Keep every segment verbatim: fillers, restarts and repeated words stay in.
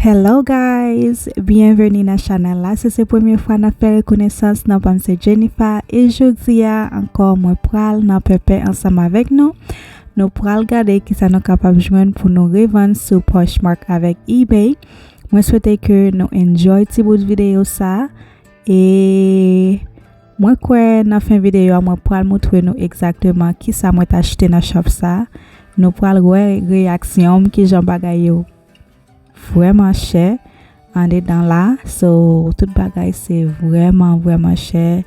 Hello guys, byenveni nan chanèl la. Si se premye fwa n ap fè rekonesans, non pa m se Jennifer e jodi a ankò mwen pral nan pèpè ansanm avèk nou. Nou pral gade kisa nou kapab jwenn pou nou revann sou Poshmark avèk eBay. Mwen swete ke nou enjoy ti bout videyo sa. E mwen kwè nan fen videyo a, mwen pral montre nou egzakteman kisa mwen t achte nan shop sa. Nou pral wè reyaksyon m, kijan bagay yo vrèman chè andedan la. So, tout bagay se vrèman, vrèman chè.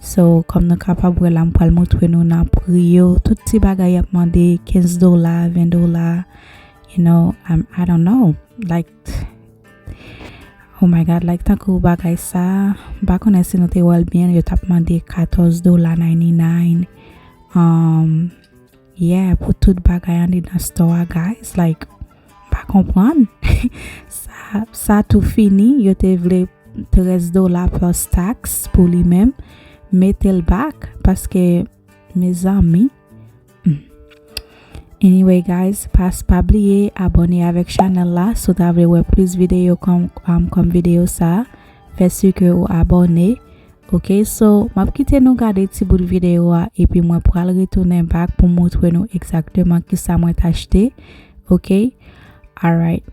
So, kòm nou kapab wè la, m pral montre nou nan pri yo. Tout ti bagay y ap mande kenz dola, ven dola. You know, I'm, I don't know. Like, oh my God, like, tankou bagay sa, m pa konnen si nou te wè l byen, yo t ap mande katòz dola ninety-nine. Um, yeah, pou tout bagay andedan store a, guys. Like, m pa konprann. Sa, sa tou fini, yo te vle trèz dola plus tax pou li menm. Mete l back, paske, mezanmi, hmm. Anyway, guys, pas, pa bliye abòne avèk chanèl la. Si w ta vle wè plis videyo kòm, um, kòm videyo sa, fè si ke ou abòne. Ok, so, m ap kite nou gade ti bout videyo a, epi mwen pral retounen back pou montre nou egzakteman kisa mwen t achte. Ok? Alright.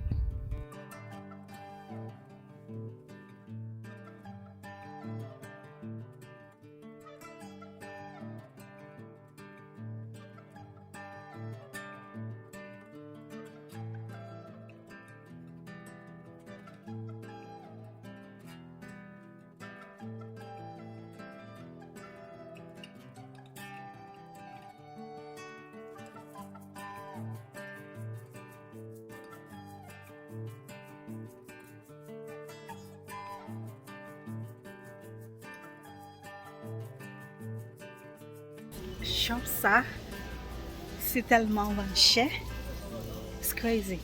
Shop sa, si tèlman vann chè. It's crazy.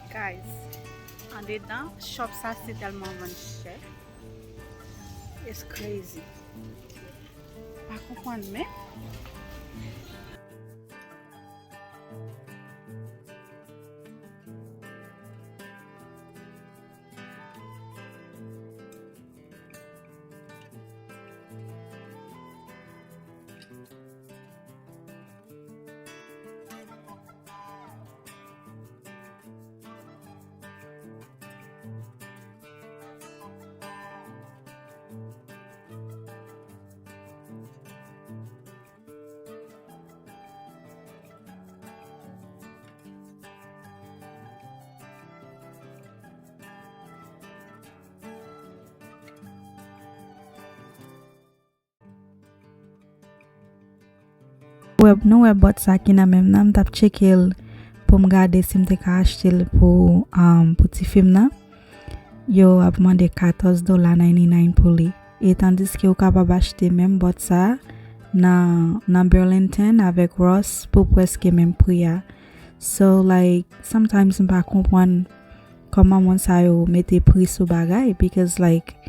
Guys, andedan shop sa se tèlman vann chè. It's crazy. Pa konprann menm. Wè, nou wè bòt sa ki nan men m nan, m t ap tcheke l pou m gade si m te ka achte l pou, um, pou tifi m nan. Yo ap mande katòz dola ninety-nine pou li. E tandiske ou kapab achte menm bòt sa nan, nan Burlington avèk Ross pou prèske menm pri a. So, like, sometimes m pa konprann kòman moun sa yo mete pri sou bagay, because, like,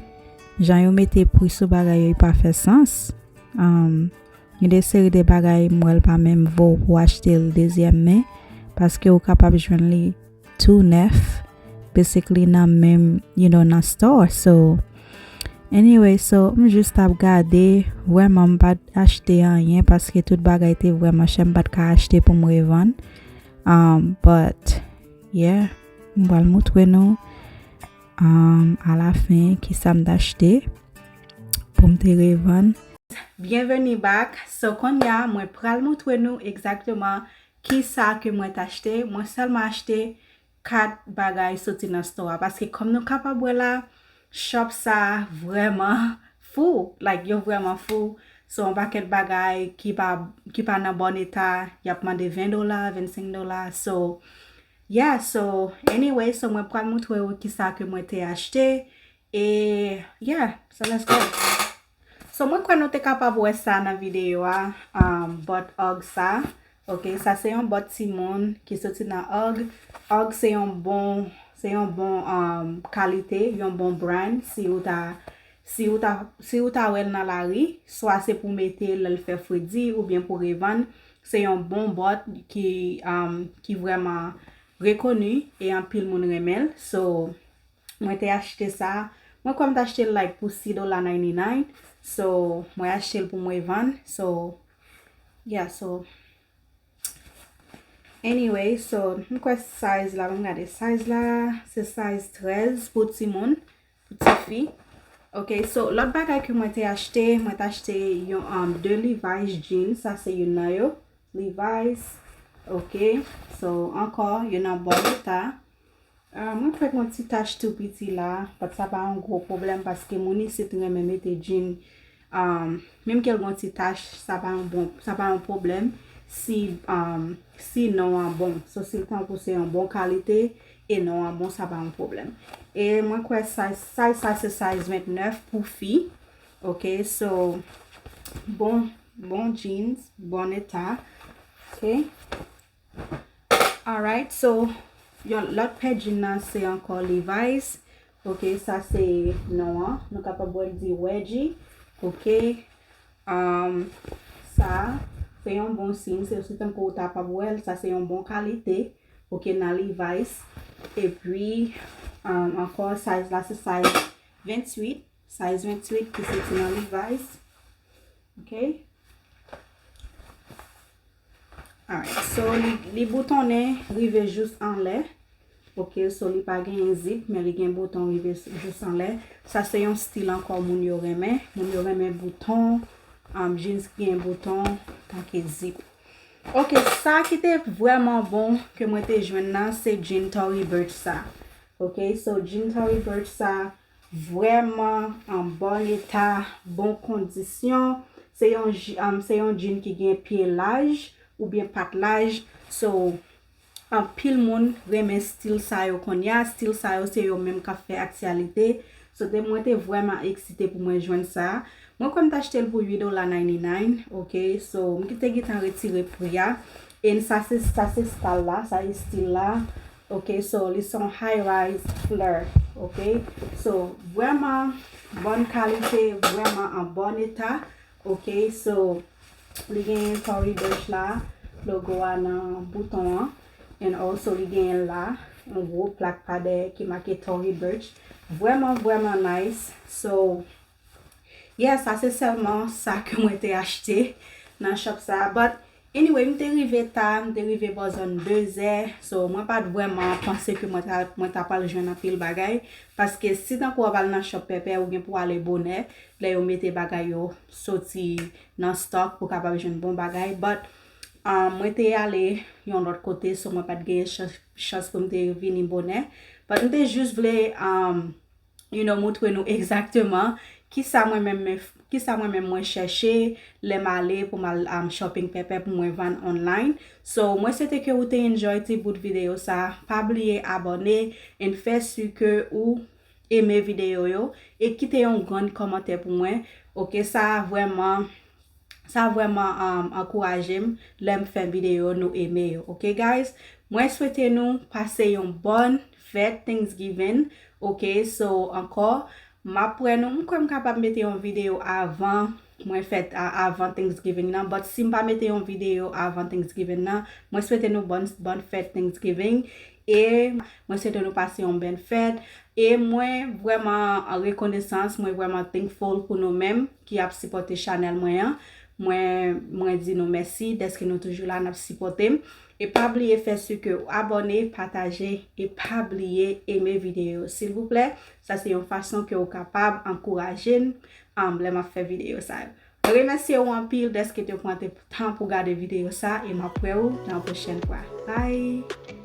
jan yo mete pri sou bagay yo, e pa fè sans. Um, gen de seri de bagay m wè l pa menm vo pou achte l dezyèm men, paske ou kapab jwenn li tou nèf, basically nan menm, you know, nan store. So, anyway, so, m jis t ap gade, vrèman, m pa t achte anyen, paske tout bagay te vrèman chè, m pa t ka achte pou m revann. Um, but, yeah, m pral montre nou um, alafen kisa m t achte pou m te revann. Byenveni back. So, kounye a, mwen pral montre nou egzakteman kisa ke mwen t achte. Mwen sèlman achte kat bagay soti nan store a. Paske kòm nou kapab wè la, shop sa vrèman fou. Like, yo vrèman fou. So, yon pakèt bagay ki pa, ki pa nan bon eta, y ap mande ven dola, vennsenk dola. So, yeah, so, anyway, so mwen pral montre w kisa ke mwen te achte. E, yeah, so let's go. So, mwen kwè nou te kapab wè sa nan videyo a, um, bòt Og sa. Ok, sa se yon bòt timoun ki soti nan Og. Og se yon bon, se yon bon, um, kalite, yon bon brand. Si ou ta, si ou ta, si ou ta wè l nan lari, swa se pou mete lè l fè fredi oubyen pou revann. Se yon bon bòt ki, um, ki vrèman rekoni e anpil moun renmen l. So, mwen te achte sa. Mwen kwè m t achte l, like, pou six dola ninety-nine. So, mwen achte l pou mwen vann. So, yeah, so, anyway, so, m kwè size la, ban m gade size la, se size trèz pou timoun, pou tifi. Ok, so, lòt bagay ke mwen te achte, mwen te achte yon, um, de Levi's jeans, sa se youn nan yo. Levi's, ok, so, ankò, yo nan bon eta. Ah, mwen fè yon ti tach tou piti la, but sa pa yon gwo pwoblèm paske moun isit renmen mete jean, um, menm ke l gon ti tach, sa pa yon bon, sa pa yon pwoblèm si, um, si non an bon. So, si l tankou se yon bon kalite e non an bon, sa pa yon pwoblèm. E mwen kwè size, size sa se size vennnèf pou fi. Ok, so, bon, bon jeans, bon eta. Ok. Alright, so, yon lòt pè jean nan se ankò Levi's. Ok, sa se non an. Nou kapab wè l di Wedgie. Ok. Um, sa, se yon bon siy. Se, se tankou ou ta pap wè l. Sa se yon bon kalite. Ok, nan Levi's. Epi, um, ankò, size la se size ventuit. Size ventuit ki soti nan Levi's. Ok. Alright. So, li, li boutonnen rive jous anlè. Ok, so li pa genyen zip, men li gen bouton rive s-, jous anlè. Sa se yon stil ankò moun yo renmen. Moun yo renmen bouton, um, jeans ki gen bouton, tanke zip. Ok, sa ki te vrèman bon ke mwen te jwenn nan, se jean Tory Burch sa. Ok, so jean Tory Burch sa, vrèman an bon eta, bon kondisyon. Se yon j-, um, se yon jean ki gen pye laj oubyen pat laj. So, anpil moun renmen stil sa yo kounye a. Stil sa yo, se yo menm k ap fè aktyalite. So, te, mwen te vrèman eksite pou mwen jwenn sa. Mwen kwè m t achte l pou uit dola ninety-nine, ok? So, m te gentan retire pri a. E sa se, sa se style la, sa se stil la. Ok, so, li se yon high rise flare, ok? So, vrèman bon kalite, vrèman an bon eta, ok? So, li gen Tory Burch la, logo a nan bouton an, and also li genyen la, yon gwo plak pa dèyè ki make Tory Burch. Vrèman, vrèman nice. So, yeah, sa se sèlman sa ke mwen te achte nan shop sa. But anyway, m te rive ta, m te rive bò zòn de zè. So, mwen pa t vrèman panse ke mwen ta, mwen ta pral jwenn anpil bagay. Paske si tankou w ap al nan shop pèpè, ou gen pou w ale bonè. Lè yo mete bagay yo soti nan stock pou kapab jwenn bon bagay. But, um, mwen te ale yon lòt kote, so mwen pa t genyen chans, chans pou m te vini bonè. But m te jis vle, um, you know, montre nou egzakteman kisa mwen menm, men, kisa mwen menm mwen chèche lè m ale pou m al, um, shopping pèpè pou mwen vann online. So, mwen swete ke ou te enjoy ti bout videyo sa. Pa bliye abòne and fè si ke ou eme videyo yo e kite yon grenn kòmantè pou mwen. Ok, sa vrèman, sa vrèman, um, ankouraje m lè m fè videyo nou eme yo. Ok, guys? Mwen swete nou pase yon bòn fèt Thanksgiving. Ok, so ankò, m ap wè nou. M kwè m kapab mete yon videyo avan mwen fè, a-, avan Thanksgiving nan. But si m pa mete yon videyo avan Thanksgiving nan, mwen swete nou bòn, bòn fèt Thanksgiving. E mwen swete nou pase yon bèl fèt. E mwen vrèman an rekonesans, mwen vrèman thankful pou nou menm ki ap sipòte chanèl mwen an. Mwen, mwen di nou mèsi dèske nou toujou la, n ap sipòte m. E pa bliye fè si ke w abòne, pataje, e pa bliye eme videyo silvouplè. Sa se yon fason ke w kapab ankouraje m um, lè m ap fè videyo sa yo. Mwen remèsye w anpil dèske te pran tan pou gade videyo sa e m ap wè w nan pwochèn fwa. Bye!